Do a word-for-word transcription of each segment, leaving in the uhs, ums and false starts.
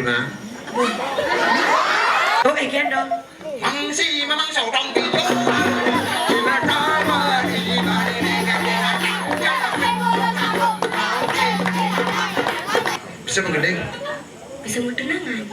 Nah. Oh, eh, gendong. Mangsi memang seorang bijak. Bisa menggending. Bisa mau tunangan.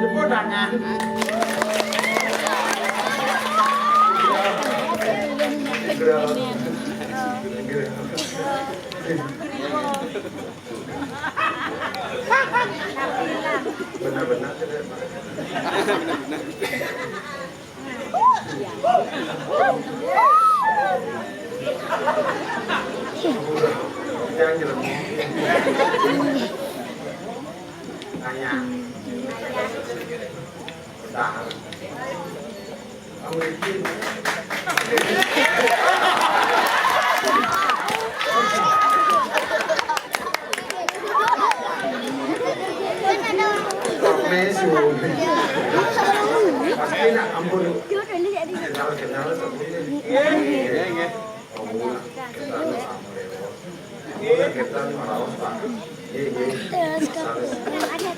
Tepuk tangan. Benar-benar tidak, Pak. Yang jelas. Tanya. Bentar. Pasti nak ampun. Kenal-kenal sama dia. Kamu nak kenal sama dia. Kamu nak kenal sama dia. Iya, iya. Terus ke yang ada.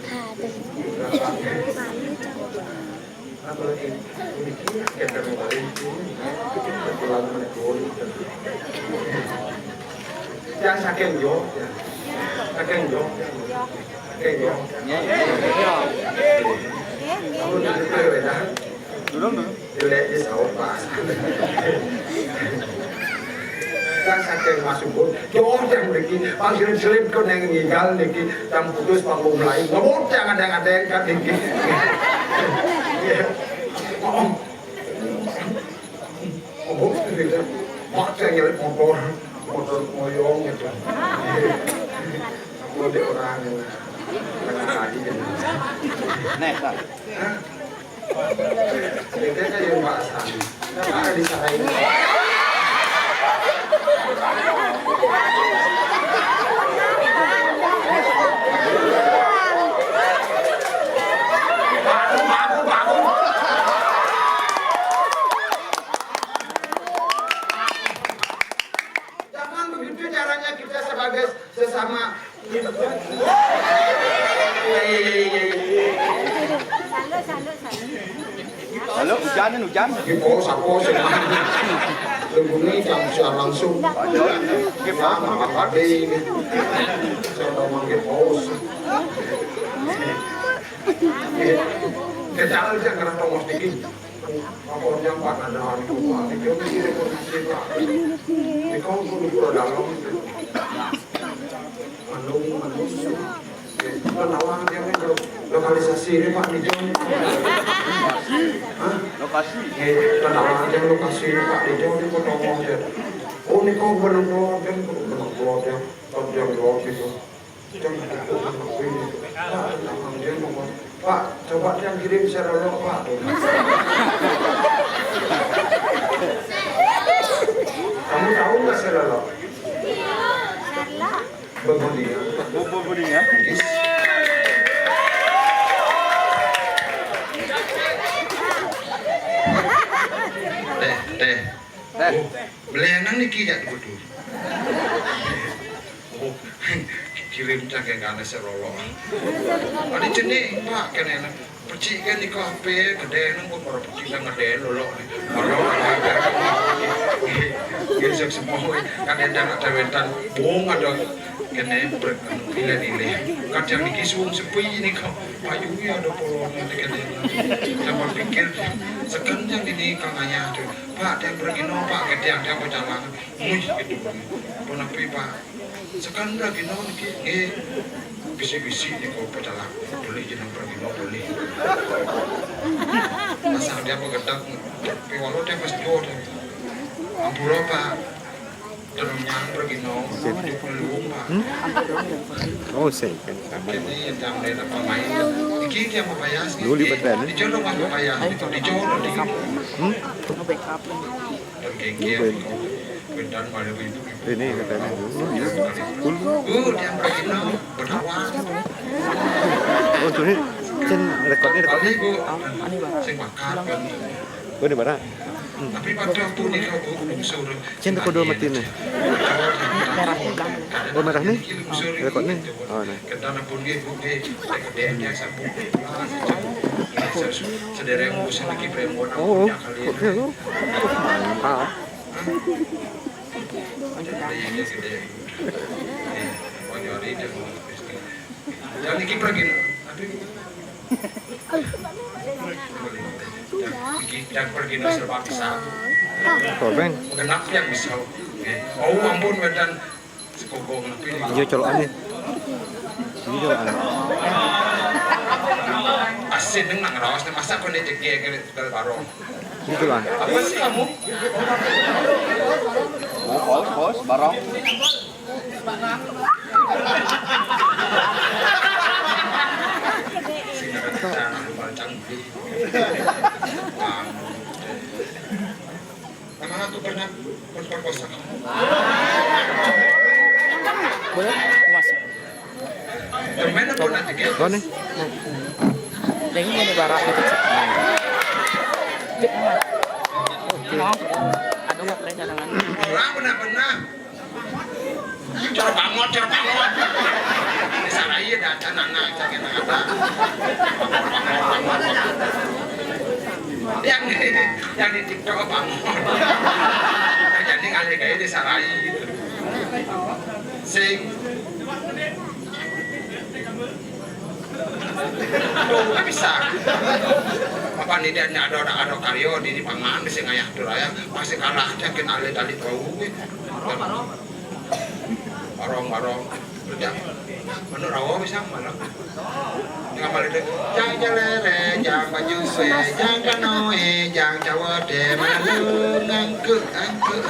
Nah, tuh. Yang saking yo, ya. Saking yo, ya. Saking yo. Aku duduk dulu ya, dah. Dulu, dulu. Jelek di sawah, Pak. Kan saking masuk pun, jauh yang mriki, panggilan selip kok neng ninggal niki, yang putus panggung lain. Ngebut yang ada-ada yang kan niki. Iya. Oh. Oh, gitu. Mak saya nyelip motor, motor moyong gitu. Aku di orang yang tengah hari gitu. Nih, Pak. Hah? Ini kan yang bahasa. Nah, di sana ini. Bangun, bangun, bangun. Jangan begitu caranya kita sebagai sesama. Iya, iya, iya, iya, iya. Halo, hujan, hujan. Di pos apa sih? Tunggu nih, jam siang langsung. Ya, mama pade ini. Saya udah manggil pos. Kita aja ngerasa tongos dikit. Apa yang Pak ada hari itu, Pak? Ini dia mesti rekonstruksi, Pak. Ini kau kudu kudu dalam itu. Manung, manung. Kan awang dia kan kalau lokalisasi ini, Pak, di John. Hah? Lokasi. Eh, kan awang dia lokasi ini, Pak, di John, ini kau tongos dia. Oh, ini kau benang keluar, kan? Benang keluar dia. Kau dia keluar gitu. Pak, Pak, coba yang kirim saya lolok, Pak. Kamu tahu nggak saya lolok? Bubur dia. Bubur dia. Teh, teh. Teh. Beli yang niki jak betul. Oh, kirim cangkeng kane serolok. Adi jenik, Pak, kene. Pecik kan di kafe, gede nang kok para pecik nang gede lolok. Lolok. Gesek semua, kan ada ada wentan, bong ada kene, ber-, nilai-nilai. Kadang niki suwung sepi ini kok. Payu ya ada polongan kene. Sama pikir, sekencang ini kang ayah tuh. Pak, dia pergi no, Pak, gede yang dia pecalang. Muih, gitu. Pun apa, Pak? Sekan Pragina niki nggih bisi-bisi niku pecelak. Beli jeneng Pragina beli. Pasang dia begedak. Piwalo dia pas jor. Ampura, Pak. Terus nyang Pragina di pelung, Pak. Hmm? Oh, saya kan sama. Ini yang mulai apa main. Iki dia mau bayar sih. Dulu di betul. Di jodoh mau bayar. Di jodoh di. Hmm? Nge-backup. Ini katanya dulu ya. Dulu. Oh, dulu kan rekodnya rekod. Oh, ini barang. Tapi waktu aku nih, aku suruh. Cen rekod dulu mati nih. Merah nih. Oh, merah nih. Rekod nih. Oh, nah. Sedereng musim lagi. Oh, oke, lu. Mantap. Dan iki pergi. Iki dan pergi serba bisa. Korban. Genap yang bisa. Oh, ampun, wedan. Iya, colokan nih. Iya, colokan. Asin nang raos, masa kok nih cekek kene tegal barong. Gitu lah. Apa sih kamu? Oh, bos, bos, barong. Sing ada tanah balcang beli. Emang aku pernah memperkosa kamu? Boleh? Puasa. Temen aku nanti dia. Kau nih? Yang ini nih, barang dikit. Cek. Oke. Mau? Aduh, nggak pernah cadangan. Orang pernah, pernah. Cara bangot, cara bangot. Misalnya iya datang anak, cara kena apa? Yang ini, yang di TikTok bangot. Jadi kali kayak di Sarai gitu. Sing. Aduh, nggak bisa. Apa nih dia ada, ada, ada karyo di, di pangan, bisa ngayah tuh raya, pasti kalah aja, kena alit-alit bau gitu. Warong-warong kerja. Menurut awal bisa malam. Dengan malam itu, jang jalere, jang baju se, jang kanoe, jang cawete, malu ngangkuk, ngangkuk.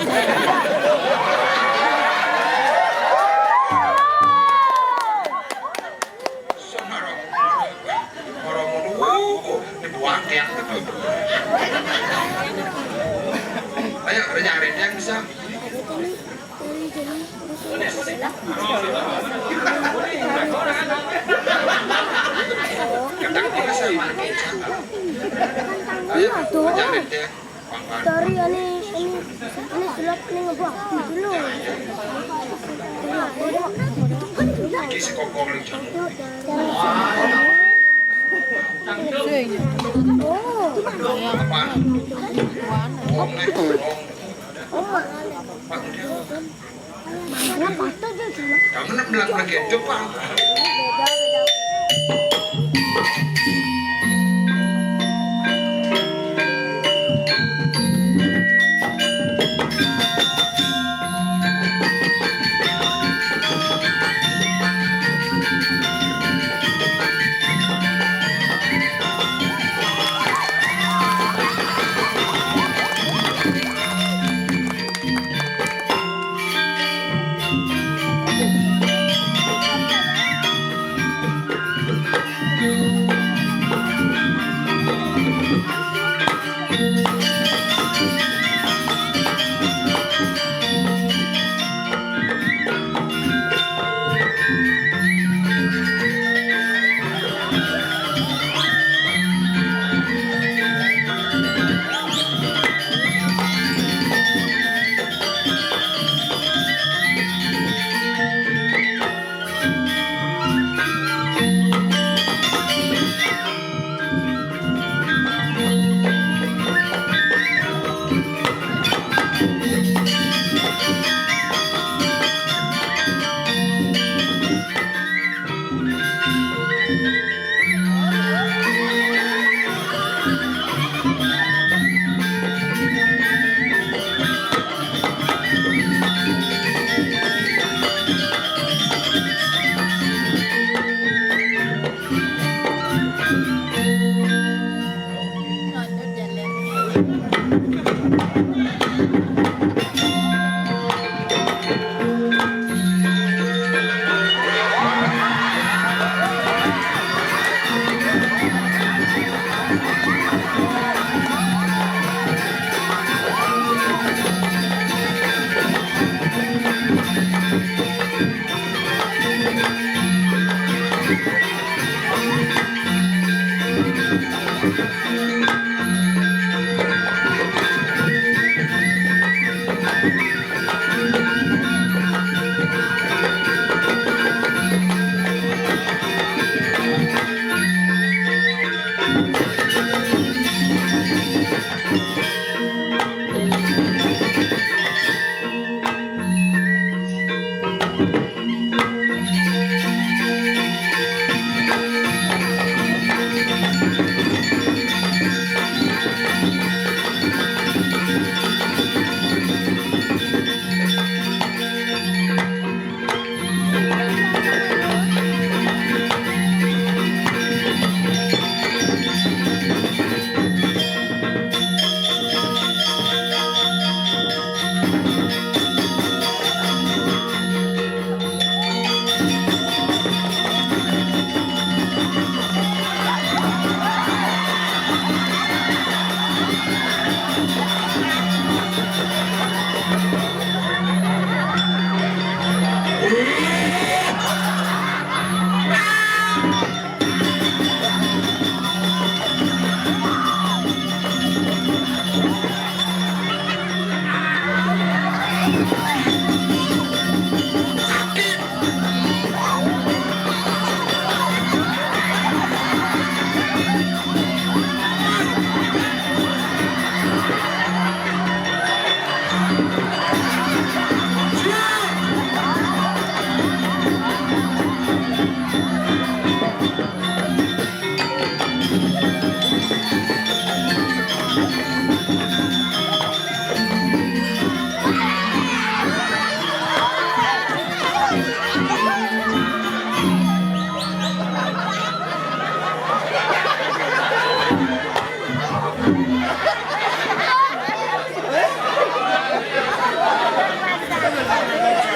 Sama orang, orang mau, dibuang ya. Ayo, kerja kerja yang bisa. Dari ini, ini, ini sulap ini ngebuah dulu. Oh. Oma. Jangan bilang begitu, Pak.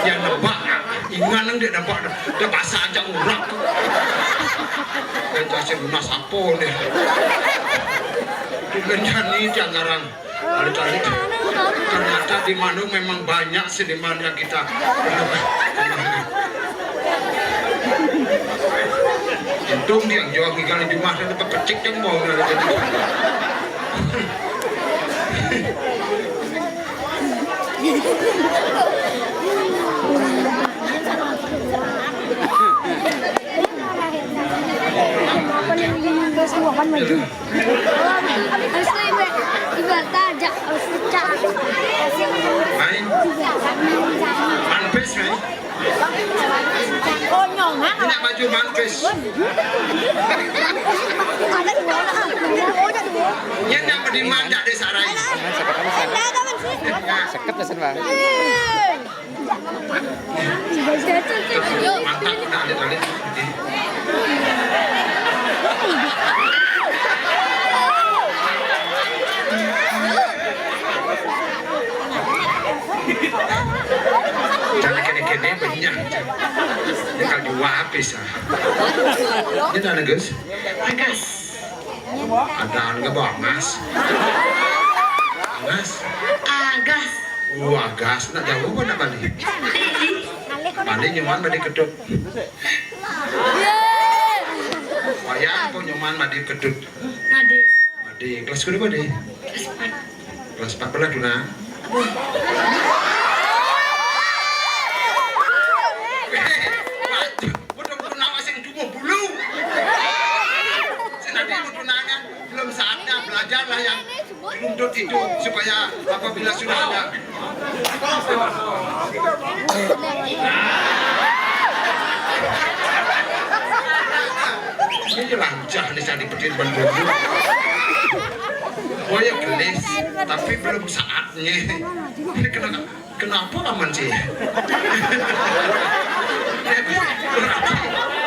Ya nebak, ingat nang dia nebak dah. Dia basah aja urak. Dia kasih lunas apa ni? Dia ni jangan. Lalu cari, ternyata di Manung memang banyak seniman yang kita. Untung dia jual gigal di rumah dan dapat pecik yang mau dari jadi. Apa yang ingin Anda semua kan maju? Asli, Mbak. Ibarat aja, harus pecah. Main. Manpis, main. Konyol, ha? Ini baju manpis. Ada di mana? Ada di mana? Ini yang beriman, tak ada sarai. Ada, ada, ada. Seket pesen, Bang. Mantap, kita alit-alit. Jangan kene-kene banyak. Ini kalau dua habis, ah. Ini dah, Gus. Agas. Ada nggak bangas? Bangas. Agas. Wah, gas. Nak jauh apa nak balik? Balik nyaman balik kedut. Wayang kok nyaman mandi kedut. Mandi. Mandi. Kelas kedua mandi. Kelas empat. Kelas empat belas dulu. Waduh, waduh, kenapa sing cuma bulu? Sing nanti mau tunangan, belum saatnya, belajarlah yang dituntut itu supaya apabila sudah ada. Ini lancah nih, cari petir bendulu. Oh ya, gelis, tapi belum saatnya. Ini kena Kenapa aman sih?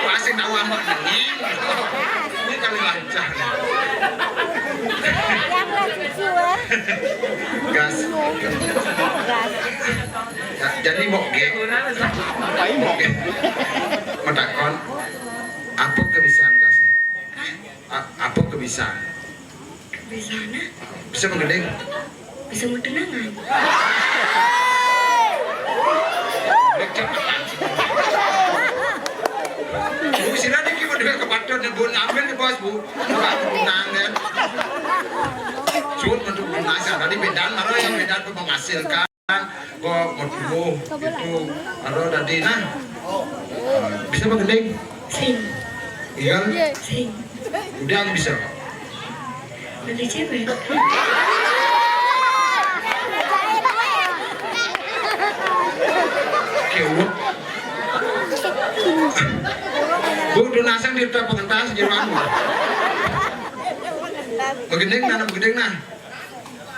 Masih tahu aman ini. Ini kali lancah. Yang lagi jiwa. Gas. Gas. Ya, jadi mau geng. Mau geng. Metakon. Apa kebiasaan gas? A-, apa kebiasaan? Bisa menggending? Bisa mau tunangan. Cek cepetan. Ibu sira ning Nyebut ngambil nih, Bos, Bu. Coba aku tenang, ya. Suut untuk penasaran. Tadi bedaan, maro yang bedaan tuh menghasilkan. Kok mau dulu itu, maro tadi, nah. Bisa apa gending? Sing. Iya kan? Sing. Udah bisa. Beli cewek. Kewut. Bu, tunasang di pengentas jeroan. Begending nah, begending nah.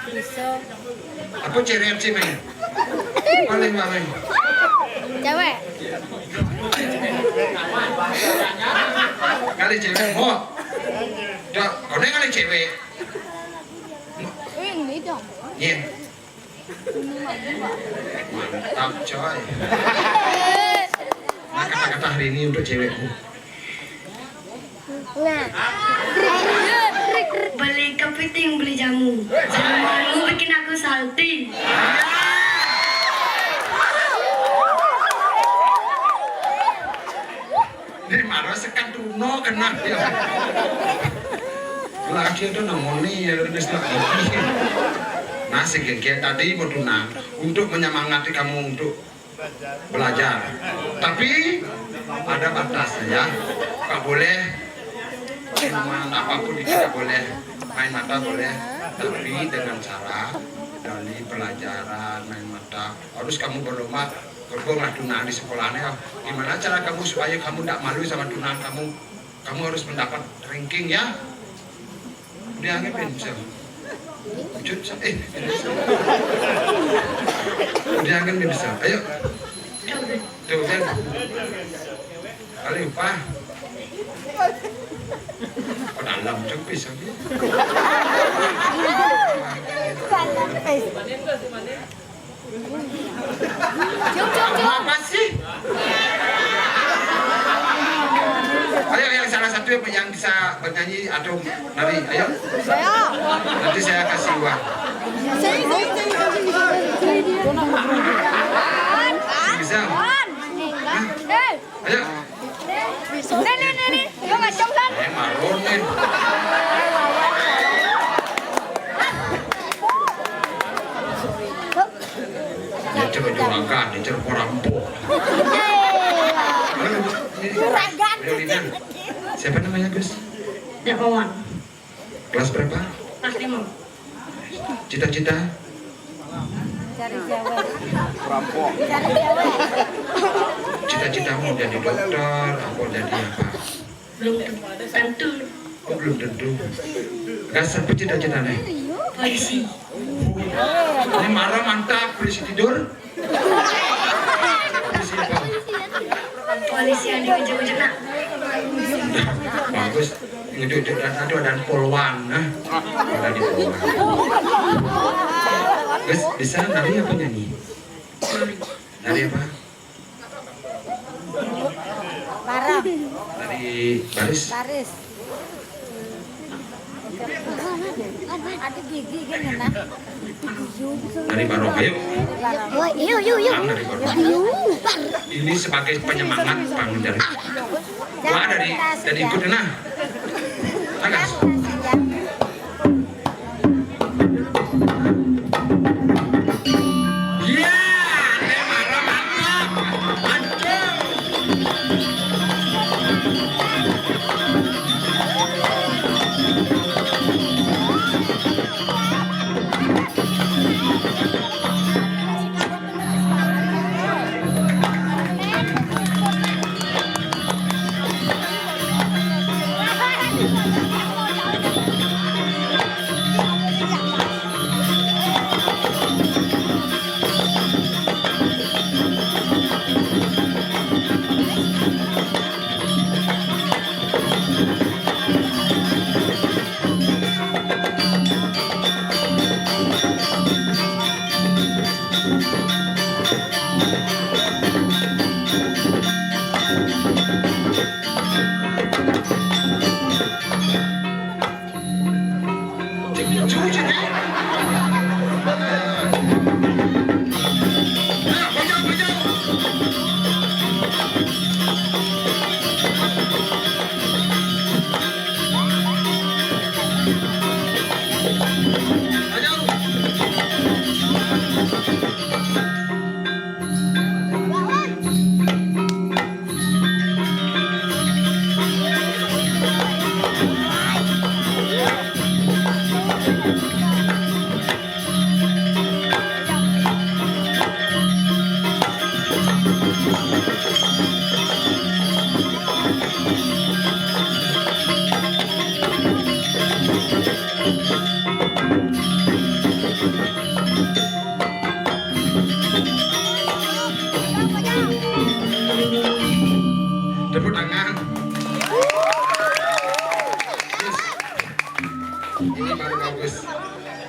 Bisa. Apa ceret sih, men? Paling paling. Cewek. Kali cewek, oh. Dah, kau kali cewek. Wih, ini dong. Iya. Mantap, coy. Nah, kata-kata hari ini untuk cewekku. Nah. Beli kepiting, beli jamu. Jamuanmu bikin aku salty. Ini marah sekat tuno kena dia. Lagi itu namoni ya, terus lagi. Nah, sing gengge tadi mau tunang untuk menyemangati kamu untuk belajar. Tapi ada batasnya, ya. Nggak boleh, minuman apapun itu nggak boleh. Main mata boleh, tapi dengan cara dari pelajaran, main mata. Harus kamu berlomba, berlomba lah tunang di sekolahnya. Gimana cara kamu supaya kamu nggak malu sama tunang kamu? Kamu harus mendapat ranking, ya. Udah angin bin bisa. Wujud bisa. Eh, udah angin bin bisa. Ayo. Tuh kan. Kali upah. Oh, dalam juga bisa dia. Apa sih? Ayo, yang salah satu yang, yang bisa bernyanyi atau nari, ayo. Saya. Nanti saya kasih uang. Saya, saya, saya, saya, saya, saya. Bisa? Hah? Eh. Ayo. Nih, nih, nih, nih. Yo, ngacung kan? Eh, marun nih. Dia coba juragan, dia coba perampok. Halo, ini juragan. Siapa namanya, Gus? Dakwang. Kelas berapa? Kelas lima. Cita-cita? Cari cewek. Perampok. Cari cewek. Cita-cita mau jadi dokter, apa jadi apa? Belum tentu. Oh, belum tentu. Gas apa cita-citanya? Polisi. Ini marah mantap, polisi tidur. Polisi yang diujuk-ujuk, nak. Bagus. Ngejujut dan ada dan polwan, nah. Ada di polwan. Terus bisa nari apa nyanyi? Nari apa? Bareng. Nari baris. Baris. Ada gigi gini, nah. Dari Barong, ayo. Woi, yuk, yuk, yuk. Dari Barong. Ini sebagai penyemangat, Bang, dari. Wah, dari, dari ikut, nah. Agas. Iya, mantap. Mantap.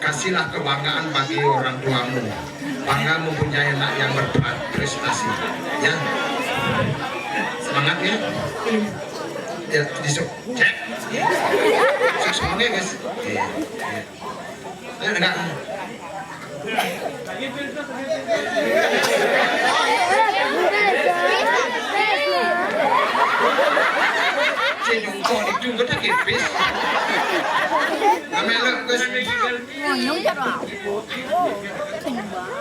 Kasihlah kebanggaan bagi orang tuamu. Bangga mempunyai anak yang berprestasi. Ya. Semangat ya. Ya, disuk. Cek. Suk semuanya, guys. Iya. Iya. Ayo, enggak. Cek, nyungkok itu, enggak ada kipis. Namanya lo, guys.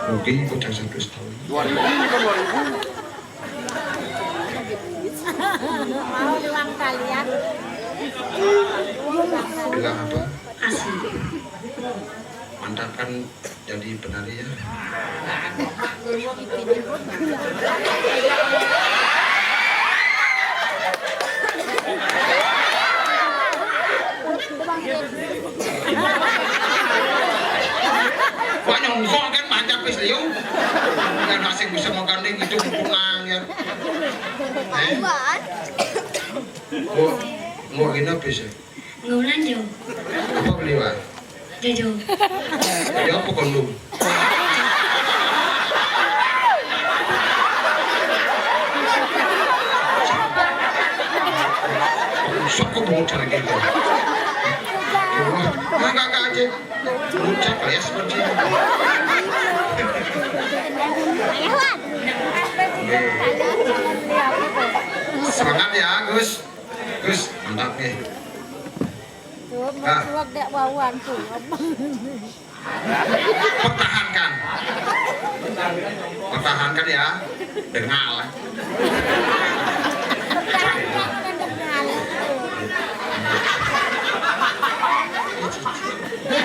Mungkin bocah satu setahun. Dua ribu, bukan dua ribu. Mau ulang kalian. Bilang apa? Asik. Mantap kan jadi penari ya? Wah, nyongkok kan mantap wis liu. Kan asing bisa makan ning itu kunang ya. Eh? Mau, mau gini apa sih? Ngulan jo. Apa beli, Pak? Jojo. Ya apa kondom? Sok kok bocor gitu. Wah, enggak aja. Bocah kayak seperti itu. Semangat ya, Gus. Gus, mantap nih. Tuh, nah. Mertua dek wawan tuh. Pertahankan. Pertahankan ya. Dengar.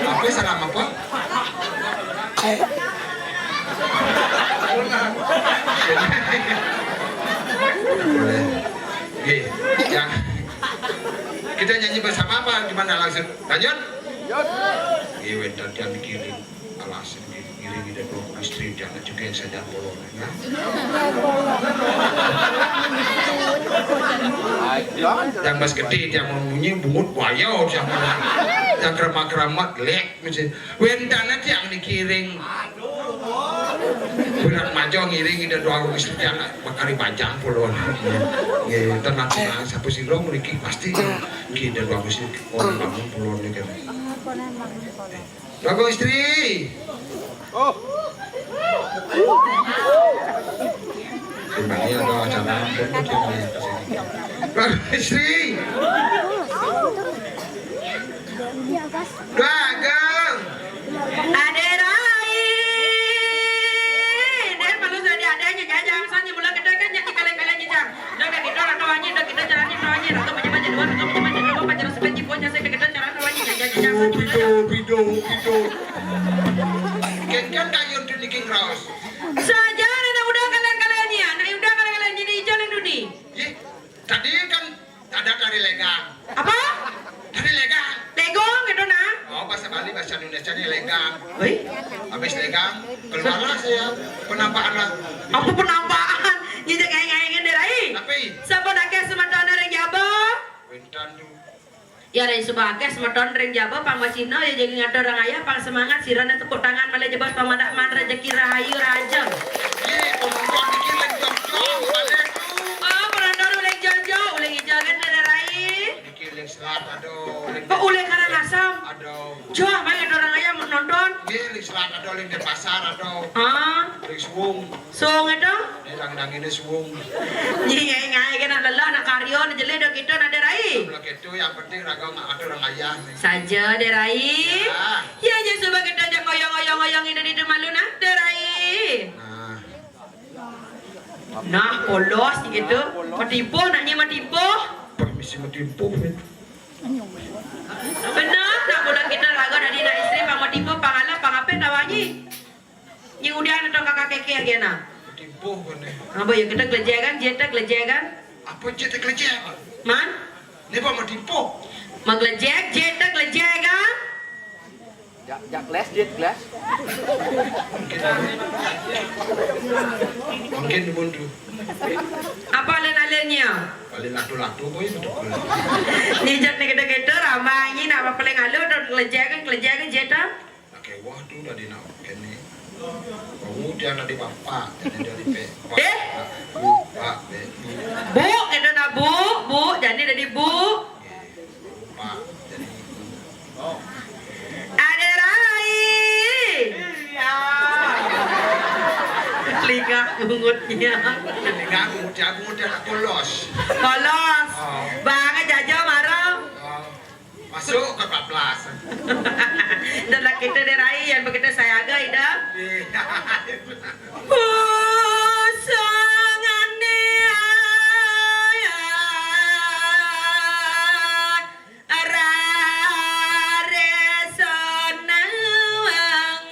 Apa salah apa? Boleh. Oke, ya. Kita nyanyi bersama apa gimana langsung? Lanjut? Iya, wénten tiang dikiring. Alas, dikiring ida dua istri, tiang juga yang saja bolong, ya. Yang pas gede, tiang mau munyi, bungut, buaya, tiang, tiang keramat-keramat, lek, mesti. Wénten tiang dikiring. Bulan majo ngiring ida dua istri, tiang bakari bajang pulon. Nggih, tenang, tenang, sapa sira mriki pasti nggih ida dua istri, orang bangun pulon niki. Bagus, Tri. Oh. Kembali ada acara ampun, kok dia main ke sini. Bagus, Tri. Dagang. Ade Rai. Dek, malu saya ada aja, jangan, jangan, soalnya mula kita kan nyanyi kalian-kalian, jangan. Udah, udah, kita orang tuanya, udah, kita caranya tuanya, ratu macam-macam, dua, ratu macam-macam, dua, pacar sepeti, punya saya, kita cara tuanya, jangan, jangan, jangan. Oh, pido, pido, pido. Kan, kan kayu tu niki ngraos. Saja anak muda kalian-kalian ni, anak muda kalian-kalian ni, ijo ning duni. Ye, tadi kan ada tari legang. Apa? Tari legang. Legong gitu nah. Oh, bahasa Bali, bahasa Indonesia ni legang. Wih. Habis legang, keluarlah saya penampakan lah. Apa penampakan? Nyinjak ngai-ngai ngene, Rai. Tapi sampun akeh semeton ring jaba. Wénten tu. Ya, rai suba akeh semeton ring jaba, pang masina ya jagi ngatur rang ayah, pang semangat, sirane tepuk tangan malih jebos, pang mandak man rejeki rahayu raja. Ye, penonton niki ring Jogja, malih tu. Oh, penonton uling Jogja, uling ijo kan, Rai. Niki uling Selat, aduh, uling. Kok uling Karangasem? Aduh. Joh, bae ngatur rang ayah nonton. Nggih, uling Selat, aduh, uling Denpasar, aduh. Ah. Uling Suwung. Song itu? Ini dang-dang ini suwung. Nyi ngai ngai kena lelah nak karyo ni jelih dah kita nak derai. Kalau gitu yang penting raga nak ada orang ayah ni. Saja derai. Ya. Ya, ya, sebab kita ajak ngoyong-ngoyong-ngoyong ini di malu nak derai. Nah. Nah, polos gitu. Matipuh nak nyi matipuh. Permisi matipuh ni. Benar, nak budak kita raga dari nak istri pang matipuh, pang alah, pang apa tawanyi. Nyi udah ada tong kakak keke lagi na. Timpuh kan ni. Apa ya kita gelejegan, jeta gelejegan. Apa jeta gelejegan? Man? Ni apa mau timpuh? Mau gelejek, jeta gelejegan. Jak jak les jet les. Mungkin mungkin mundu. Apa alen-alennya? Paling latu-latu boy betul. Nijak ni kita-kita ramai ni nak paling alu dan Klejek, klejek, jeta. Nak kewah tu dadi nak kene. Baru dia dadi bapak, jadi dadi pe. Eh? Bapak, pe. Bu, kena nak bu, bu, jadi dadi bu. Pak, jadi ibu. Oh. Ade Rai. Iya. Telinga bungutnya. Telinga bungutnya, bungutnya nak kolos. Kolos. Oh. Bang, jaja marah. Oh. Masuk ke empat belas. Dan lagi kita Ade Rai yang begitu saya agak ida. Iya. Pusangane ayah. Rare sonawang.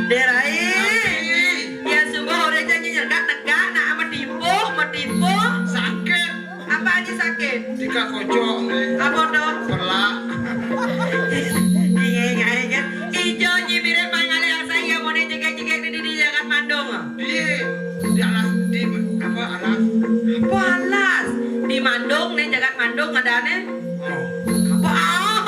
Derai. Ya subuh udah janji nyegak negak nak metipuh, metipuh. Sakit. Apa aja sakit? Tiga kocok nih. Apa tuh? Perlak. Iya, iya, iya. Ijo nyi mirip mangalih asai ya mone jegek-jegek di, di jagat Mandung. Iya. Di alas, di apa, alas? Apa alas? Di Mandung nih, jagat Mandung adane. Oh. Apa?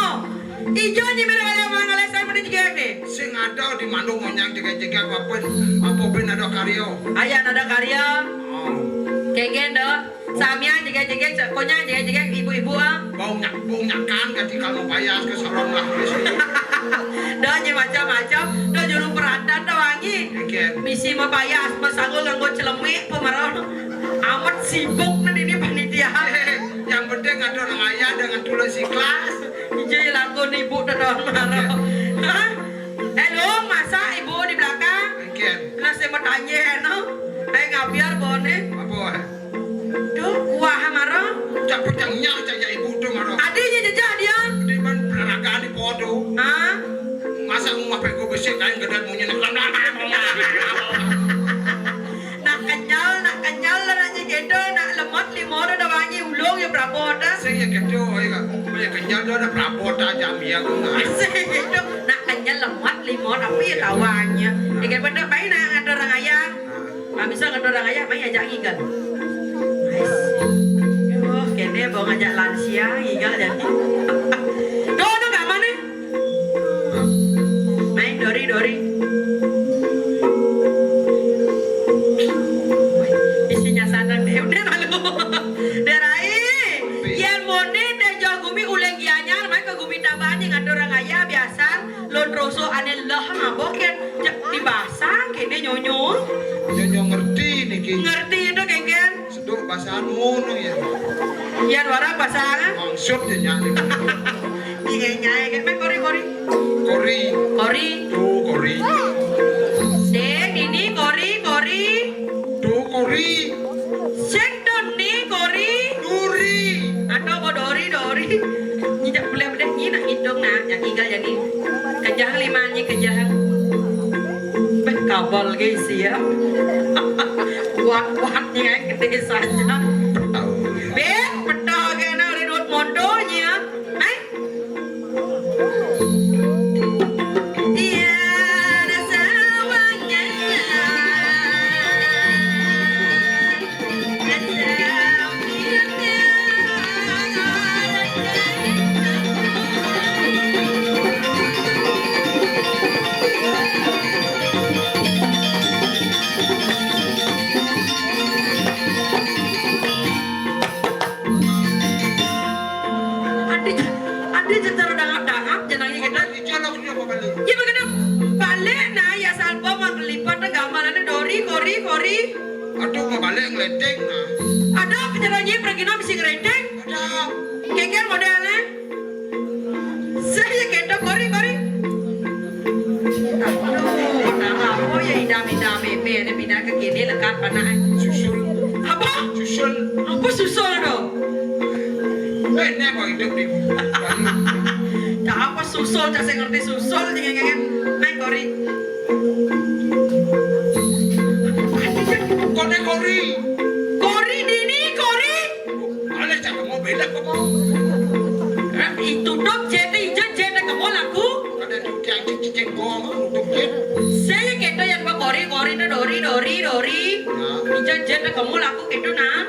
Oh. Ijo nyi mirip ada mangalih asai mone jegek nih. Sing ada di Mandung monyang jegek-jegek apa pun, apa pun ada karya. Ayah ada karya. Oh. Kegen dah. Samian jegek-jegek, konya jegek-jegek, ibu-ibu ah. Bau nyak, bau nyakan ganti kalau payas ke salon lah. Dah nyi macam-macam, dah juru perantan dah wangi. Oke. Misi mau payas, mau sanggul nganggo celemik, pemeron. Amat sibuk nih ini panitia. Yang penting ada orang ayah dengan tulus ikhlas. Ije lakon ibu dah marah. Hah? Eh, Lung, masa ibu di belakang? Oke. Lah saya mau tanya, no. Ayo ngabiar bone. Apa? Duh, kuah marah. Cak pecangnya, cak ya ibu tuh marah. Adiknya jejak dia. Di mana beragam di podo. Hah? Masa rumah peko besik kain gedan munyi. Nak kenyal, nak kenyal lah nak gitu, nak lemot limo udah wangi ulung ya prabot dah. Sing ya gitu, ya, ya kenyal dah ada prabot aja, ya, gua nggak. Sing gitu, nak kenyal lemot limo tapi ya tawanya. Ya kayak pada main nak ngatur orang ayah. Nah, bisa ngatur orang ayah, main ajak ngigal. Ais. Oh, kene mau ngajak lansia ngigal jadi. Dono gak mana? Main dori, dori. Isinya sadar deh, udah malu. Derai, yen mone deh jauh gumi uleng gianyar, main ke gumi tabahan yang ngatur orang ayah biasa, lo troso ane leh ngabok ya, dibasang kene nyonyo. Nyonyo ngerti niki. Ngerti itu kengken. Seduk basaan ngono ya. Iya, dua orang basaan. Maksud ya nyak. Iya, nyai kan main kori-kori. Kori. Kori. Tuh kori. Sing, ini kori, kori. Tuh kori. Sing, tuh ni kori. Duri. Atau mau dori, dori. Nyi tak boleh, boleh nyi nak hitung nak, yang tinggal jadi. Kejah lima nyi kejah. Beh, kabel guys ya. Kuat-kuatnya gede saja. Beh, peta kena udah duit motornya. Hai. Iya, ada sawangnya. Dia cetara dangap-dangap, jenengnya gitu. Dia begitu balik, nah, ya salpa mah lipat gambarannya dori, kori, kori. Aduh, mau balik ngeletik, nah. Ada penyerangnya pergi nang bisi ngeletik. Ada. Keker modelnya. Saya gitu, kori, kori. Aduh, nah, apa ya idam-idam, ini pindah ke kini lekat panah. Susul. Apa? Susul. Apa susul dong? Eh, ini apa hidup di Dah apa susul, cak saya ngerti susul, jangan-jangan. Naik kori. Kone kori. Kori dini, kori. Ale cak mau beda apa? Hah? Itu dong, jete ijo, jete kamu laku. Ada tuh yang cicing gong, untuk dia. Saya kata yang apa kori, kori itu dori, dori, dori. Nah. Ijo, jete kamu laku gitu, nah.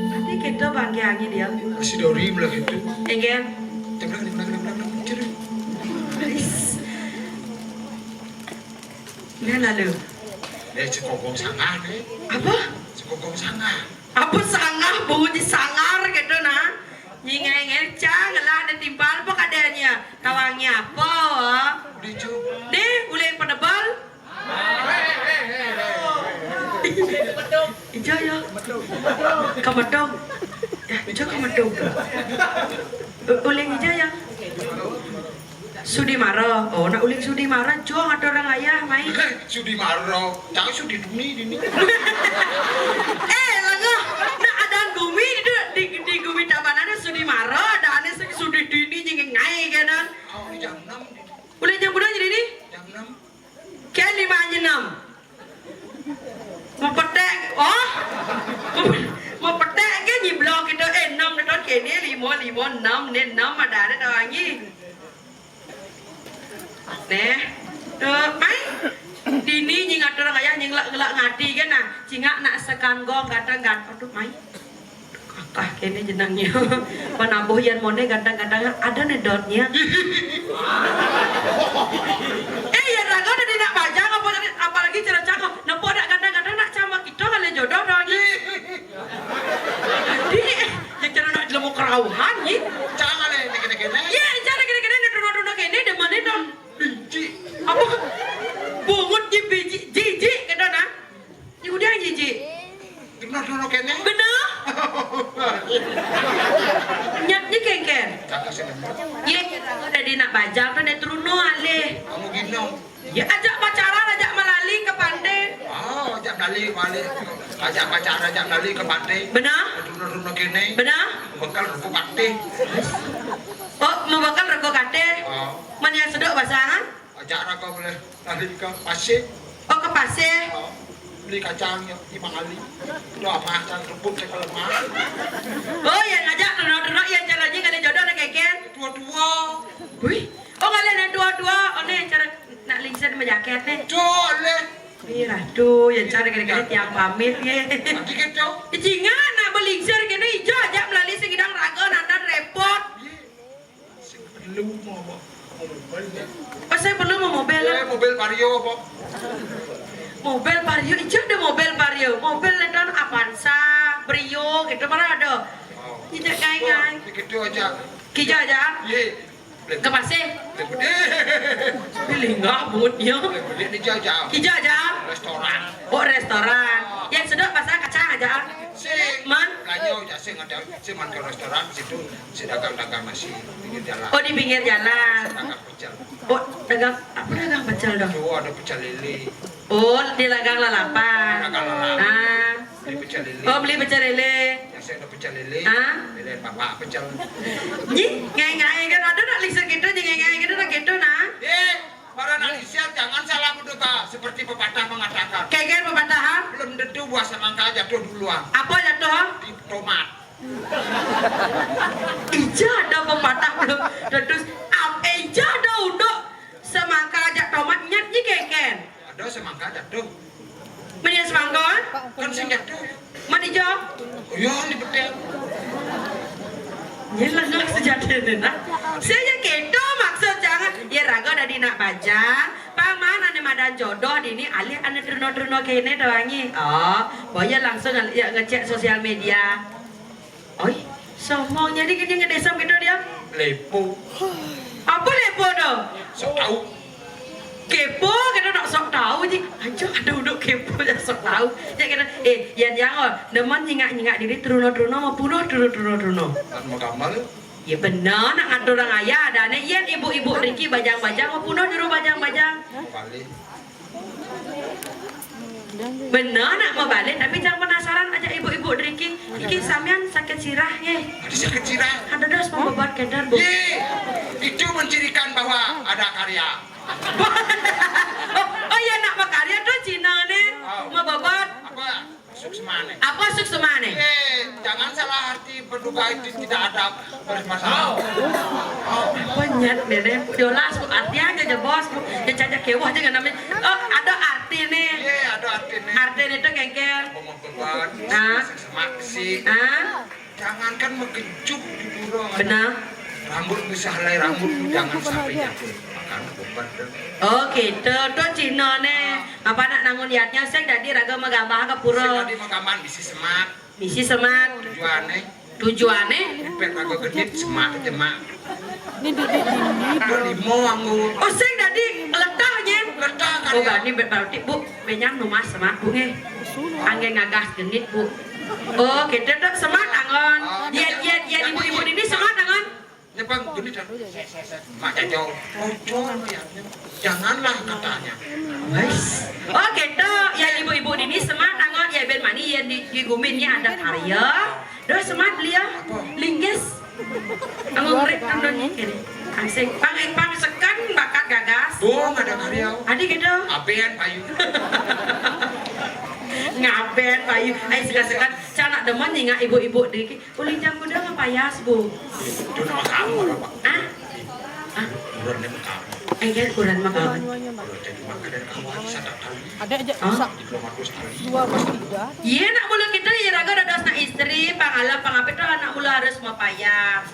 Nanti kita bangke angin dia. Masih dori belah gitu. Enggak. Teblang, teblang, teblang, teblang, teblang. Ais. Nah, lalu. Eh, sekokong sangah, deh. Apa? Sekokong sangah. Apa sangah, bunyi sangar gitu, nah. Nyingai ngecang lah, ada timpal apa keadaannya? Tawangnya apa? Udah, Cuk. Deh, uleng penebal. Ijo ya. Kemedong. Ya, ijo kemedong. U-, uleng ijo ya. Sudi mara. Oh, nak uleng sudi mara, jong ada orang ayah, mai. Sudi mara. Jangan sudi duni, dini. Eh, lengoh. Nak adaan gumi itu di, di gumi Tabanan ada sudi mara, ada ane sing sudi dini nyingai ngai kenan. Oh, ini jam enam, dini. Uleng jam berapa jadi ni? Jam enam. Ke lima enam. Mau petek, oh? Mau petek ke nyiblok kita, eh, enam neton kene, lima, lima, enam, ne enam, ada, ada tawangi. Neh, tuh, mai. Dini nying atur ayah nying lak, lak ngati kan, nah. Cingak nak sekan gong, ganteng, ganteng. Aduh, mai. Kakah kene jenengnya. Penabuh yan mone ganteng-ganteng ada nedotnya. Eh, ya raga udah nak bajang apa tadi, apalagi cara cakap. Napa nak ganteng-ganteng nak sama kita kali jodoh dah lagi. Di, ya cara nak jelemu kerauhan ni. Jangan le, kene-kene. Ya, cara kene-kene nak dona-dona kene demen dong. Biji. Apa? Bungut ji biji, jiji kata nah. Ni udah jiji. Dona-dona kene. Benar. Nyap ni kengken. Cakap sih benar. Ye, tadi nak bajang tu nak truno alih. Kamu gino. Ya, ajak pacaran, ajak melali ke pantai. Oh, ajak melali, melali. Ajak pacaran, ajak melali ke pantai. Benar? Dona-dona kene. Benar? Bekal ruko kate. Oh, mau bekal ruko kate? Oh. Mana yang sedok basah, ha? Ajak raga boleh melali ke pasir. Oh, ke pasir? Oh. Beli kacang ya, lima kali. Udah apa, kacang rebut saya kalau mah. Oh, yang ngajak dona-dona, yang cara ni kali jodoh nak keken. Dua-dua. Wih, oh, kalian yang dua-dua, oh, ni yang cara nak lingsir sama jaket ni. Tuh, le. Ih, ratu, yang cara kali-kali tiang pamit ye. Nanti kita. Ijingan nak belingsir kene ijo aja melali segidang raga nandan repot. Sing perlu mau apa? Mau mobil ya? Oh, saya perlu mau mobil. Eh, mobil Vario apa? Mobil Vario, ijo ada mobil Vario. Mobil ledan Avanza, Brio gitu mana ada. Oh. Tidak kayak. Wah, kayak gitu aja. Kijo aja. Iya. Ke pasir. Linggah bungut dia. Beli ni aja. Kijo aja. Restoran. Oh, restoran. Yang sedok pasar kacang aja. Sing. Man. Belanja aja sing ada. Sing man ke restoran situ. Si dagang-dagang nasi pinggir jalan. Oh, di pinggir jalan. Dagang pecel. Oh, dagang apa, dagang pecel dong? Tuh ada pecel lele. Oh, di lagang lalapan. Lagang lalapan. Ah. Beli pecel lele. Oh, beli pecel lele. Biasa ada pecel lele. Ah. Lele bapak pecel. Nyi, ngai-ngai kan ada nak lisa gitu, nyi ngai-ngai gitu nak gitu nah. Eh, para anak Indonesia jangan salah menduga seperti pepatah mengatakan. Kayak pepatah, ha? Belum tentu buah semangka jatuh duluan. Apa jatuh, ha? Di tomat. Ija ada pepatah belum tentu. Am, eh, ija ada uduk semangka ajak tomat nyat nyi keken. Ada semangka jatuh. Menian semangka, ha? Kan sing jatuh. Mani jo? Oh, iya, ni betul. Ni lengah sejati ni nah. Saya keto maksud jangan. Ya raga dadi nak bajang. Paman ane madan jodoh dini alih ane teruna-teruna kene doangi. Oh, boya langsung nge- ya ngecek sosial media. Oi, sombong jadi kini ngedesam gitu dia. Lepo. Apa lepo tu? Sok tahu. Kepo kita nak sok tahu je. Aja ada uduk kepo yang sok tahu. Ya kita eh yang jangan demen nyingak-nyingak diri teruna-teruna mau punah teruna-teruna. Kan mau gambar. Ya benar nak ngatur orang ayah ada ane ibu-ibu Riki bajang-bajang mau punah juru bajang-bajang. Balik. Benar nak mau balik tapi jangan penasaran aja ibu-ibu Riki. Riki samian sakit sirah ye. Ada sakit sirah. Ada dos mau bebat kedar bu. Ye, itu mencirikan bahwa ada karya. Oh, oh ya nak berkarya tuh Cina nih. Oh. Mau bebat. Apa? Suksemane. Apa suksemane? Eh, jangan salah arti berduka itu tidak ada bermasalah. Oh. Apa nyat nenek? Jelas bu, artinya aja bos bu. Ya caca kewah aja namanya. Oh, ada arti nih. Iya, ada arti nih. Arti itu kengkel. Pemukul ban, ah. Semak besi. Ah. Jangankan menggenjuk di pura. Benar. Rambut bisa helai rambut, jangan sampai jatuh. Makan obat deh. Oh, gitu. Tuh Cina nih. Apa nak nangun yatnya sing dadi raga magambah ke pura. Sing dadi magaman bisi semak. Bisi semak. Tujuane. Tujuane? Pet raga genit semak jemak. Ada limo anggo. Oh, sing dadi letahnya. Letah kan. Oh, ya? Bani berarti Bu, menyang rumah semak Bu nggih. Angge ngagas genit Bu. Oh, kita dok semak angon. Oh, ya, ya, ya, ibu-ibu ini semak angon. Nyepang gini dah. Mak Jajo, ojo anu ya. Janganlah katanya. Wes. Oh, gitu. Ya ibu-ibu ini semangat angon ya ben mani ya di, di gumin ya ada karya. Doh semangat beliau. Linggis. Kamu ngerit kan doni kene. Asik. Pang pang sekan bakat gagas. Bung ada karya. Adi gitu. Apean payu. Ngaben payu. Ai sekan-sekan. Cana demen nyingak ibu-ibu dikit. Uli jam kuda ngapayas, Bu? Itu nama kamu, Pak. Ah? Ah? Kurang nama kamu. Engke kurang mah kawan. Kalau jadi maka dari kamu aja saya tak tahu. Ada aja. Hah? Diplomat Australia. Dua puluh tiga. Iya, nak mula kita ya raga ada dua anak istri, pangalam, pangape tuh anak mula harus mapayas.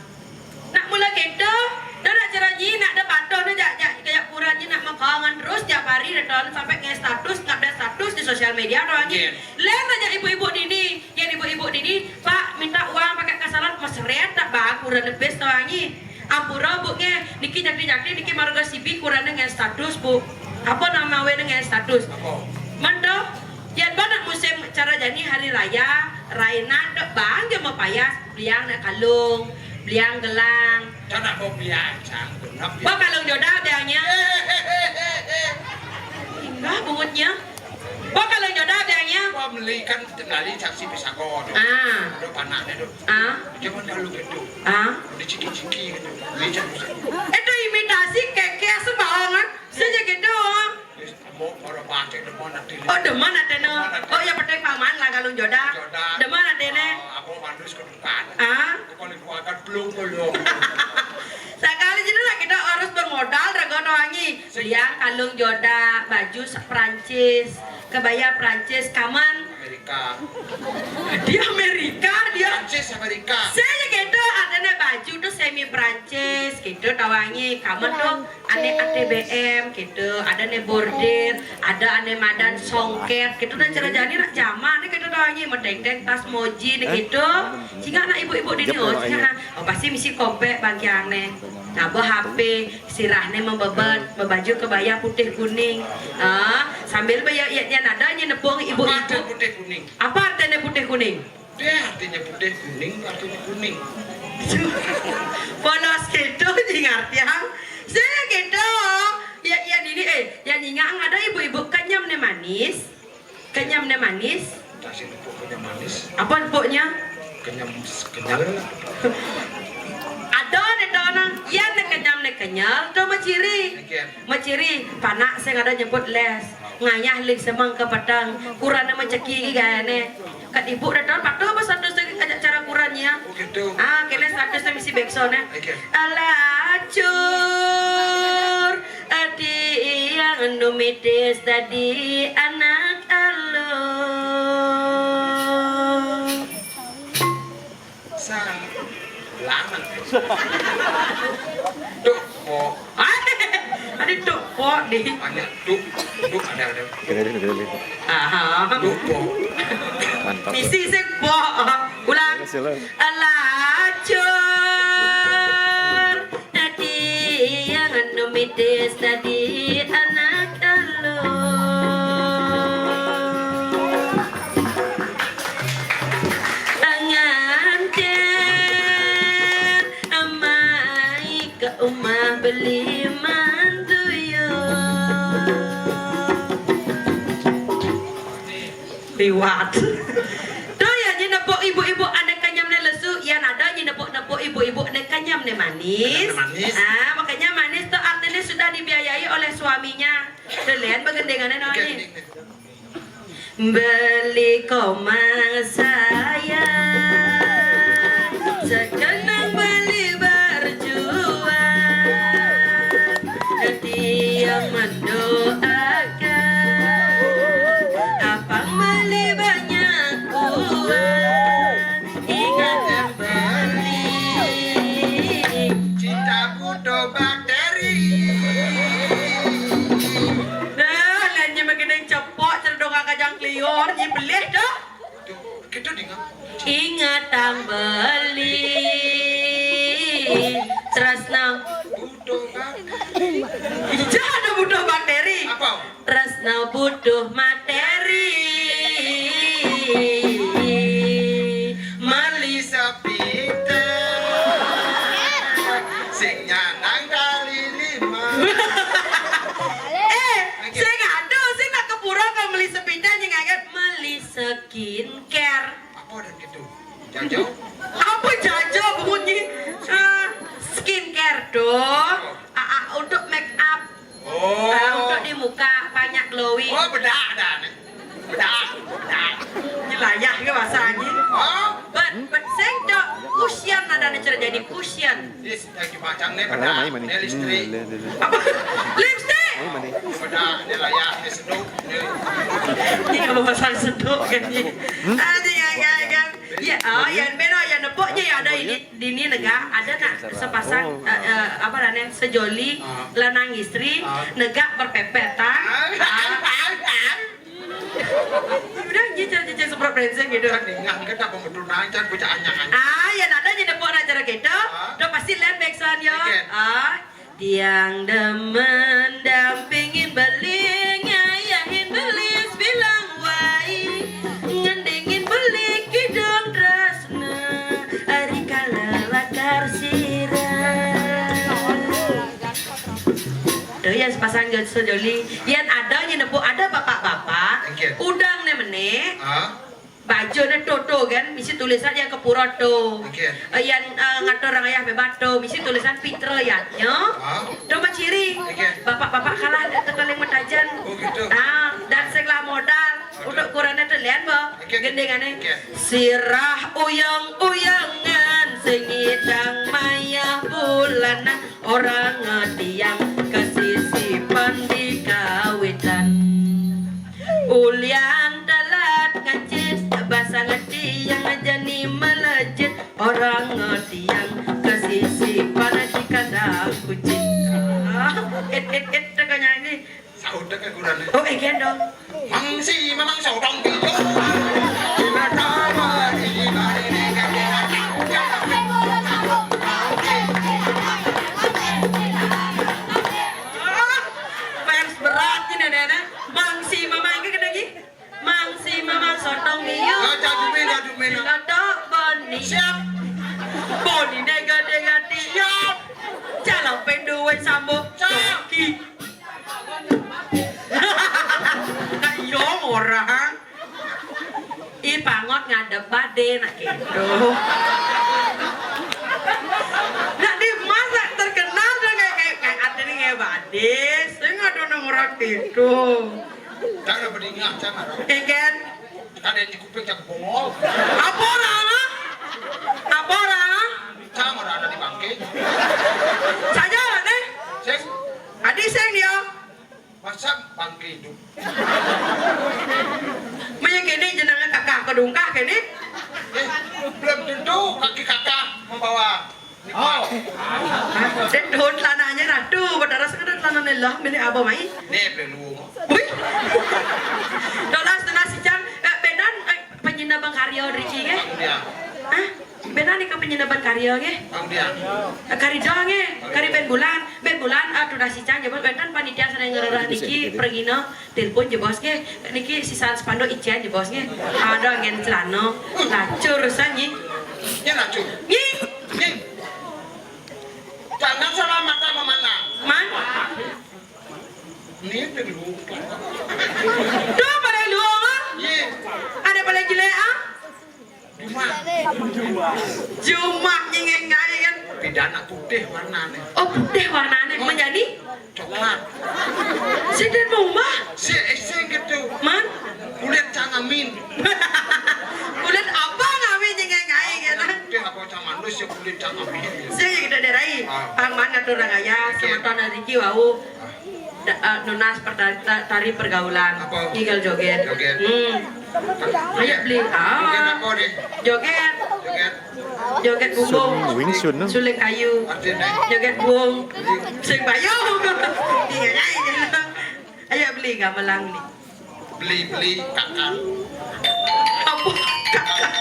Nak mula kita, dah nak cerai ni, nak ada patuh ni, jak, jak, kayak kurang ni, nak makawan terus tiap hari, dah tahun sampai nge status, ngupdate status di sosial media, tuh, anjing. Iya. Lain aja ibu-ibu dini. Yen ibu-ibu dini, Pak, minta uang pakai kasalan, mesret tak bang, kurang lebih sewangi. Ampura, Bu, nge, niki nyakti-nyakti, niki marga sibi, kurangnya nge status, Bu. Apa nama wene nge status? Apa? Mendo, yen banget musim cara jani hari raya, raina dek bang, dia mau payas, beliang nak kalung, beliang gelang. Cana mau beliang, sang, genap ya. Wah, kalung jodoh biangnya. Enggak, bungutnya. Wah, kalau jodoh biangnya. Wah, beli kan kenali saksi pisako. Ah. Ada panaknya tuh. Ah. Jangan kalau gitu. Ah. Udah ciki-ciki gitu. Beli saksi. Itu imitasi keke sembarangan. Saja gitu. Mau orang baca depan nanti. Oh, demen atene. Oh, ya penting paman lah kalau jodoh. Jodoh. Demen atene. Aku mandus ke depan. Ah. Kalau keluarga belum belum. Sakali jenu lah kita harus bermodal raga wangi. Yang kalung jodoh, baju se- Prancis, kebaya Prancis, kaman. Amerika. Di Amerika dia. Prancis Amerika. Saya gitu, ada nih baju tuh semi Prancis gitu, tawangi, kaman tuh ane A T B M gitu, ada nih bordir, ada ane madan songket gitu, dan cara jani nak zaman nih gitu, tawangi, medeng-deng tas moji nih gitu. Sehingga anak ibu-ibu di oh, sehingga, oh pasti misi kopek bagian nih. Nah, bawa H P, sirahne membebet, bebaju kebaya putih kuning. Ah, sambil baya ya, ya nada nya nepung ibu-ibu. Apa artinya putih kuning? Apa artinya putih kuning? Dia artinya putih kuning, artinya kuning. Polos gitu di ngartian. Saya gitu. Ya, ya dini eh, ya ningang ada ibu-ibu kenyam nih man. Manis. Kenyam ne manis. Tasi nepuk kenyam manis. Apa nepuknya? Kenyam kenyal. Ada ne to nang. Yan ne kenyam ne kenyal. To maciri. Maciri. Panak sing ada nyebut les. Ngayah ling semang ke petang. Kurang ne maceki gi gaya ne. Kat ibu dah tahu patuh apa status tu ajak cara kurangnya. Oh gitu. Ah, kena status tu misi backsound ya. Oke. Alacur. Ati yang numitis tadi anak alo. Sa. Lama. Tuh, kok. Ada tuh, kok di. Banyak tuh. Tuh ada ada. Dengerin, dengerin. Aha. Tuh, kok. Mantap. Misi sih, kok. Ulang. Alacur. Ati yang numitis tadi anak alo. Nganten amai ke umah beli mantuyo. Liwat. Tu ya, nyi nepuk ibu-ibu ane kenyam ne lesu, yan ada nyi nepuk-nepuk ibu-ibu ane kenyam ne manis. Kenyam ne manis. Ah, makanya manis tu artinya sudah dibiayai oleh suaminya. Tu lian begendingan ne no nyi. Beli komang saya, sekenang beli berjuang. Tiang mendoakan abang beli banyak uang. Ingat beli. Cinta butuh bakteri. Dah, lanjut makin cepok cerdong kajang klior, nyi belih dah. Tuh, kita dengar. Ingat tang beli. Tresno. Butuh bakteri. Ija ada butuh bakteri. Apa? Tresno butuh materi. Meli sepite. Sing nyanang kali lima. Eh, sing ada sing nak kepura ke meli sepite nyi ngaget meli skincare. Apa dan gitu? Jajo? Apa jajo bunyi? Ah, skincare tuh. Ah, ah, untuk make up. Oh. Ah, untuk di muka banyak glowing. Oh, bedak dah ni. Bedak, bedak. Ini layah ke bahasa lagi? Oh. Bet, bet sing cok. Cushion ada ni cara jadi cushion. Yes, yang dipacang ni bedak. Ni listrik. Apa? Lipstick? Bedak, ni layah, ni seduk. Ni apa pasal seduk kan ni? Ada yang gagal. Ya, oh, yang beno, yang nepuk je ya ada ini. Dini nega ada nak sepasang, eh, eh, apa namanya, sejoli lanang istri nega berpepetan. Ah. Udah je cara cicing semprot brengsek gitu. Kan ingat kan apa betul nang cara bocah anyang-anyang. Ah, ya ada je nepuk nak cara gitu. Udah pasti lihat backsound yo. Ah, tiang demen dampingin beli, ngayahin beli sebilang wai, ngendingin beli kidong tresna, ari kala lakar sirah. Tuh ya sepasang jo-, sejoli. Yan ada nyi nepuk, ada bapak-bapak. Oke. Udang ne mene. Ah. Baju ne toto kan, misi tulisan yang kepura to. Oke. Eh, yan, eh, ngatur orang ayah bebato, misi tulisan pitra yatnya. Ah. To maciri. Oke. Bapak-bapak kalah dak tekaling metajan. Oh gitu. Ah, dan segala modal. Untuk kurangnya tu lian bo. Oke, oke. Gendingannya. Oke. Sirah uyang-uyangan sengidang mayah bulanan. Orang tiang kesisipan di kawitan. Ulian telat ngancit, basang tiang jani melejit. Orang tiang kesisipan di kandang kucing. Ah, it, it, it, tengah nyanyi. Saut dah ke kurang ni. Oh, again dong. Mangsi memang sodong pijo. Bila tawa di bari ni kaki. Fans berat ni nenek-nenek. Mangsi memang ke kena lagi. Mangsi memang sodong pijo. Ah, jadu mena, jadu mena. Sila tak bani. Siap. Bani nega-nega ti. Siap. Jalan penduwe sambung. Siap. Toki. Kak iyo Orang. Ih, pangot ngadep badé, nak gitu. Nak di masa terkenal tuh kayak, kayak, kayak ada nih kayak badé. Saya nggak ada orang gitu. Cara berdingah, cara. Iya kan? Ada yang di kuping, cara bongol. Apa orang? Apa orang? Sama ada di bangke. Saja lah deh. Sing. Adi sing dia. Masa bangke hidup? Maya kéné jenengan kakak kedungkah kéné? Eh, belum tentu kaki kakak membawa nikmat. Oh. Hah? Dan daun celananya ratu, padahal sekedar celana lah, milik apa mai? Nih, perlu. Wih. Dolas, dolas, sicang, eh, bédan, eh, penyinda bangkarya driki, nggih? Iya. Hah? Béda nika penyinda bangkarya nggih. Bang Dian. Kari doang nggih, kari bén bulan. Bén bulan, ah, tunas sicang jebos wénten panitia sané ngrereh niki pragina telepon jebos nggih. Niki sisan spanduk icén jebos nggih. Ada anggén celana. Lacur san nyi. Nya lacur. Nyi. Nyi. Jangan salah mata memandang. Man. Nih, itu dulu. Tuh, paling luang, ah. Iya. Ada paling jelek, ah. Jumak. Jumak nyingeng aja kan. Pidana putih warnanya. Oh, putih warnanya. Oh. Menjadi? Coklat. Sidin mau mah? Si, eh, si gitu. Man? Kulit cangamin. Kulit apa ngamin nyingeng aja kan? Putih apa cangamin, si kulit cangamin. Si kita derai. Ah. Pang man ngatur orang ayah, oke. Semeton rezeki wau. Ah. Da-, eh, nunas perta-, ta-, tari pergaulan. Apa? Ngigal joget. Joget. Hmm. Ayo beli. Ah. Joget apa nih? Joget. Joget. Joget bumbung. Sun Wing Chun. Suling kayu. Artinya? Joget bumbung. Sing payung. Iya, iya, iya. Ayo beli gamelan beli. Beli-beli kakak. Apa? Kakak.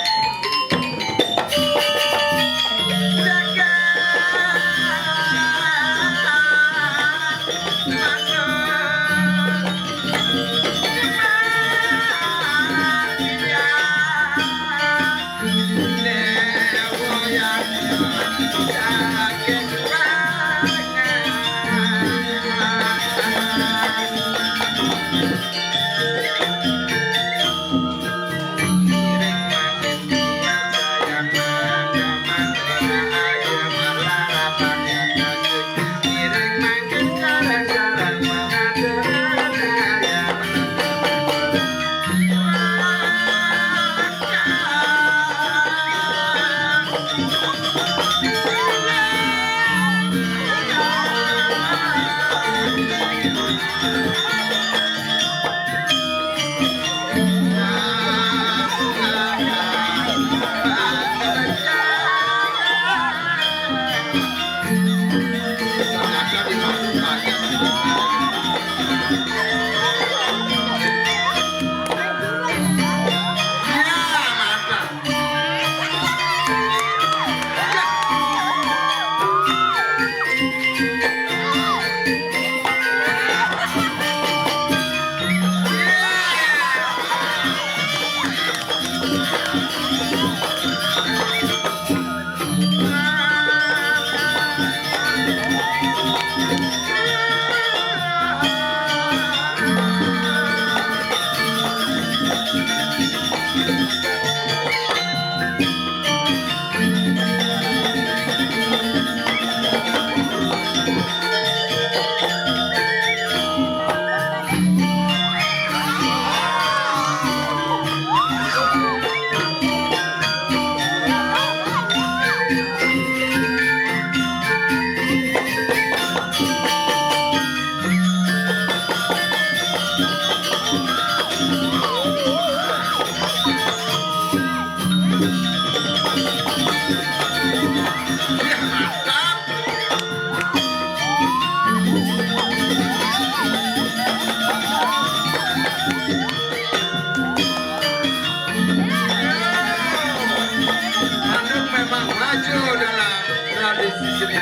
Manuk memang maju dalam tradisi seni.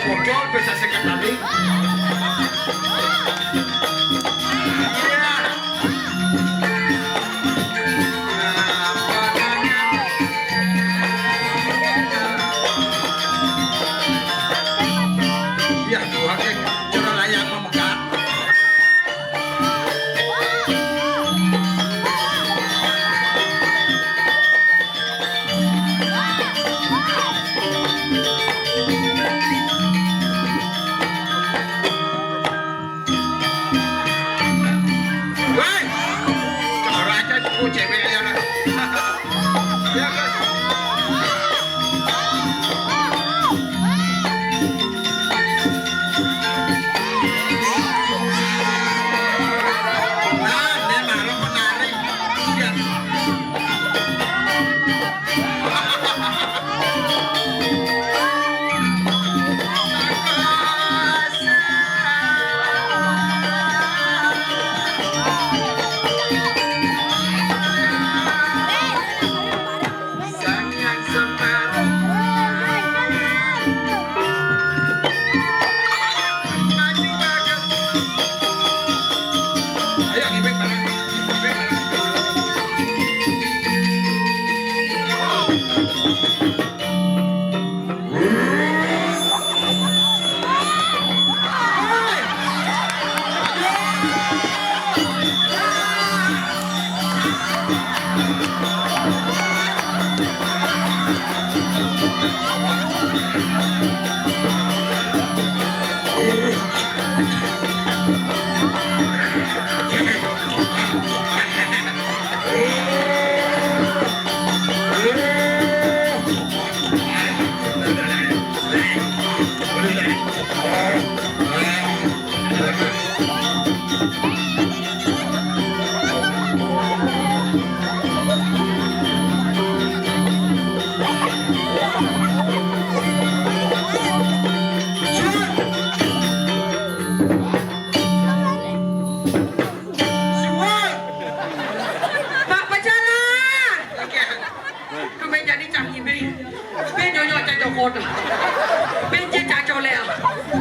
Bocor bisa seket tadi. Iya. Iya, Tuhan, eh, cara layang memegat. Woi, cakar aja tuh cewek ya, nah. Ya, kan? Nah, dia malah menarik. Iya. Pak Pecalang. Tumben jadi canggih, be. Be nyonyo aja jokot. Be je caco lea.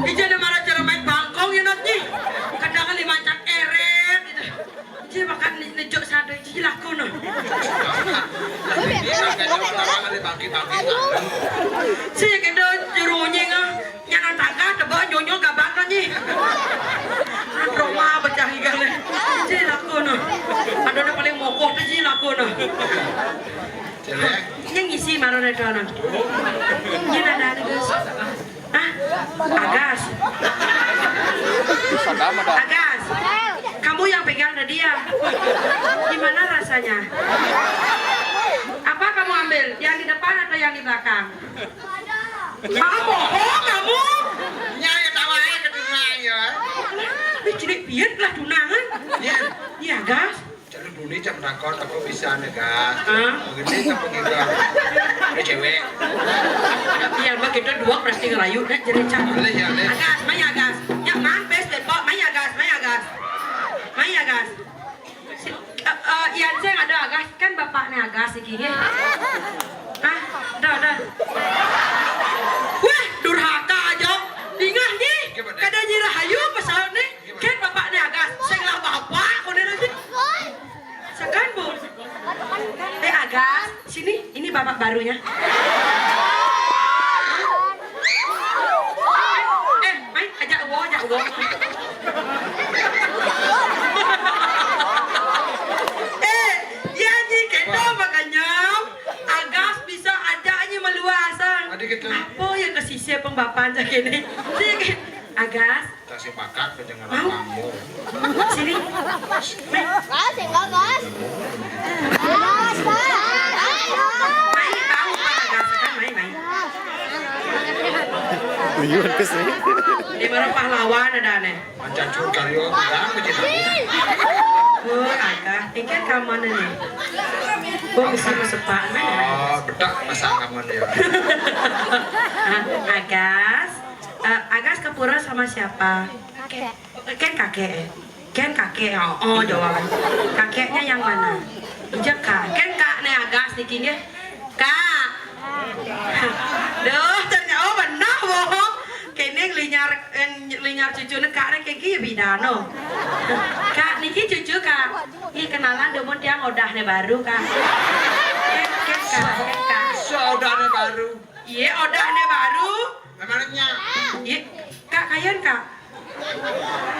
Ije ne mara cara main bangkong ya, Not, nyi. Kadang lima cak eret, gitu. Ije makan ni-, nejuk sado, ije laku, no. Saya kena jeronyeng, ah. Nyana tangga, tebak nyonyo gabang, no, nyi. Roma pecah ikan, eh. Ije laku, no. Ada paling mokoh, ije laku, no. Cewek. Yang ngisi malu ada orang. Ini ada ada, Gus. Hah? Agas. Agas. Kamu yang pegang ada dia. Gimana rasanya? Apa kamu ambil? Yang di depan atau yang di belakang? Kamu bohong kamu. Nyai tawa aja ke tunang ya. Ih, cilik pian lah tunangan. Iya. Iya, Gas. Cak Duni cak menakon, aku bisa nih, Gas. Hah? Begini cak pengibar. Ini cewek. Iya, mbak, kita dua pasti ngerayu, dah, jadi cak. Boleh, ya, boleh. Agas, mai Agas. Ya, mampes deh, Pok. Mai Agas, mai Agas. Mai Agas. Si, eh, eh, Yan Seng ada Agas, kan bapaknya Agas iki, nggih. Hah? Dah, dah. Wah, durhaka aja. Dingah, nggih. Kada nyirah ayu pesawat nih. Kan bapaknya Agas, sing lah bapak, kau nih lagi. Sekan, Bu. Eh, Agas, sini, ini bapak barunya. Eh, mai, ajak uwo, ajak uwo. Eh, ya, Nyi, kita makanya Agas bisa ajak Nyi meluasa. Adi kita. Apa yang kesisir pembapan cak ini? Sini, Agas. Kasih pakat pendengar. Mau? Kamu. Sini. Mai. Kasih, Bagas. Mai, tahu, Pak, Bagas, kan, mai, mai. Tuyuan ke sini. Di mana pahlawan ada nih? Mancacur karyo, enggak, apa cerita? Oh, ada. Ini kan kamar nih. Oh, bisa masuk Pak, mai. Oh, bedak pasang kamar ya. Ah, Agas. Eh, Agas ke pura sama siapa? Kakek. Ken kakek, eh? Ken kakek, oh, oh, jawaban. Kakeknya yang mana? Ijak, Kak. Ken Kak ne Agas niki, nggih. Kak. Duh, ternyata, oh, benar, bohong. Kene Arep, eh, linyar cucune Kak rek iki ya bidano. Kak, niki cucu, Kak. Ih, kenalan, dumun tiang odahne baru, Kak. Kek, kek, Kak, kek, Kak. Saudane baru. Iya, odahne baru. Memangnya? Iya, Kak, kayun, Kak.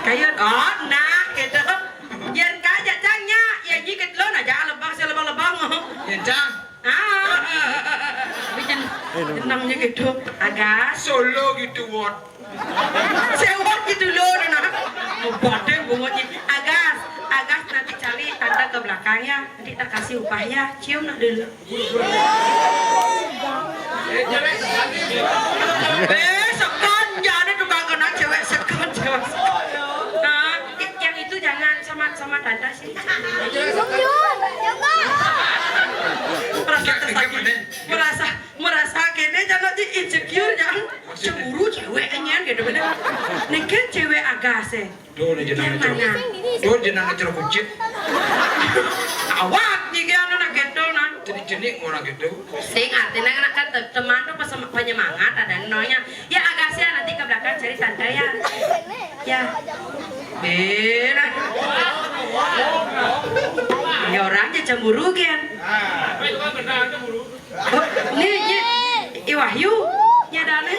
Kayun. Oh, nah, gitu. Yen Kak jajang nya, ya nyi ketelun aja lebang, si lebang-lebang. Jajang. Ah. Tapi jen-, jenengnye gitu, Agas. Solo gitu, Wot. Sewot gitu loh, nah. Badhe bungunya. Agas, Agas nanti cari tante ke belakang ya. Nanti tak kasih upah ya. Cium nak dulu. Eh, sekon, jangan tukang kena cewek sekon, cewek sekon. Nah, yang itu jangan sama, sama tante sih. Merasa tersakiti. Merasa, merasa kene jangan di insecure, jangan cemburu cewek enyan gitu bener. Niki cewek Agas e. Duh, ini jenengan ceruk. Duh, jenengan ceruk kucit. Awak, jika anu nak gitu, nah. Jenik-jenik mau nak gitu. Sing, artinya nak kan te-, teman tuh pesem-, penyemangat, ada nonya. Ya, Agas ya, nanti ke belakang cari tante ya. Ya. Bener. Ya, orang aja cemburu, gen. Oh, nih, nih. I Wahyu, nyadane.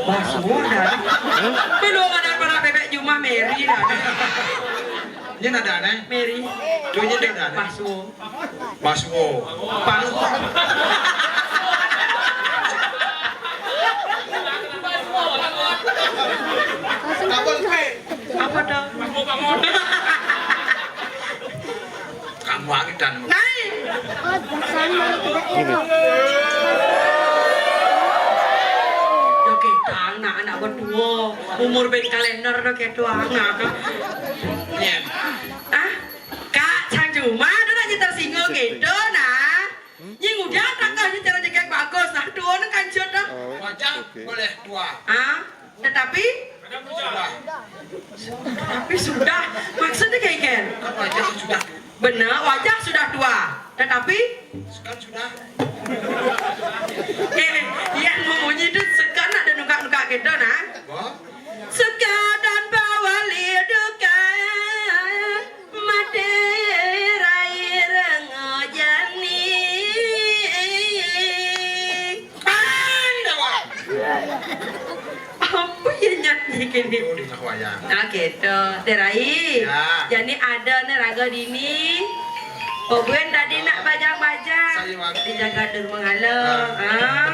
Wah, semua dah. Belum ada para bebek jumah Mary dah. Ini ada aneh. Mary. Tuh, ini ada aneh. Pas, wo. Pas, wo. Pas. Apa, P? Apa dong? Kamu angin dan Naik. Oh, sama, tidak itu. Yo, kita anak-anak berdua. Umur ben kalender do keto anak. Iya. Ah, Kak, cang cuma ada aja tersinggung gitu, nah. Nying udah tak kah cara jegek bagus, nah, tuh kan jodoh. Wajah boleh tua. Ah, tetapi sudah. Tapi sudah. Maksudnya kayak gini. Kan wajah sudah. Bener, wajah sudah tua. Tetapi sekan sudah. Eh, yang mau munyi itu sekan ada nungkak-nungkak gitu, nah. Wah. Sekan dan bawali duka. Mati rai rengojani. Apa ya nyanyi gini? Oh, di Cak Wayang. Nah, gitu. Terai. Ya. Jadi ada nih raga dini. Pokoknya tadi nak bajang-bajang. Saya wakil. Dijaga dur mengala. Ah. Ah.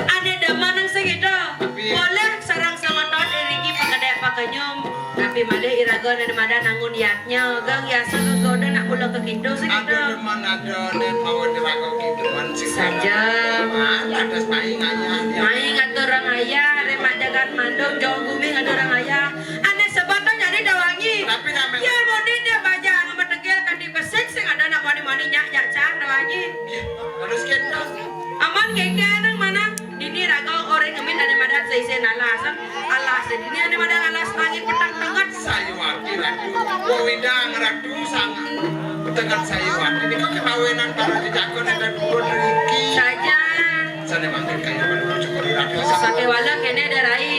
Ane demen nang segitu. Tapi boleh sarang sama ton iriki pakedek pakenyum. Tapi malih iraga nang madan nangun yatnya. Gang yasa gegoda nak pula ke kitu segitu. Ada demen ada nen mawa diraga kitu man sing saja. Ada maing ayah. Maing atur orang ayah, remak jagat mandung, jauh gumi atur orang ayah. Ane sebatang jadi dawangi. Tapi namanya ya mudi dia bajang metegil kadi besik sing ada nak mani-mani nyak nyak cang dawangi. Terus kita. Aman gengge nang mana? Dini raga orang ngemin ada madan seisi alas. Alas dini ada madan alas tangi petang tenget. Saya wakil ratu. Wawidang ratu sangat. Tenget saya wakil. Ini kok kemawinan para dijago ada dua riki. Saja. Sana mangkin kayu bersyukur ratu. Sake wala kene ada rai.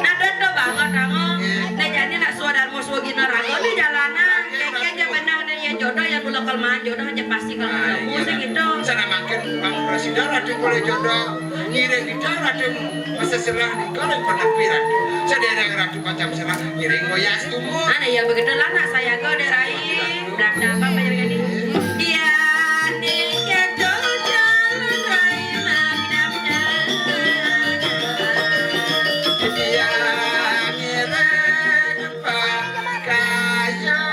Nada to banget kamu. Nah jadi nak suadar musuh gina raga di jalanan. Keke aja benar nih ya jodoh ya kula kelemahan jodoh aja pasti kalau ketemu sih gitu. Sana mangkin Bang Presiden ratu boleh jodoh. Ngiring kita ratu masa serah nih kalau penepi ratu. Sedereng ratu macam serah ngiring goyas tumu. Mana ya begitu lah nak saya go derai. Berapa apa yang jadi? Iya nih kedo jalan rai madam. Iya ngiring pakayana.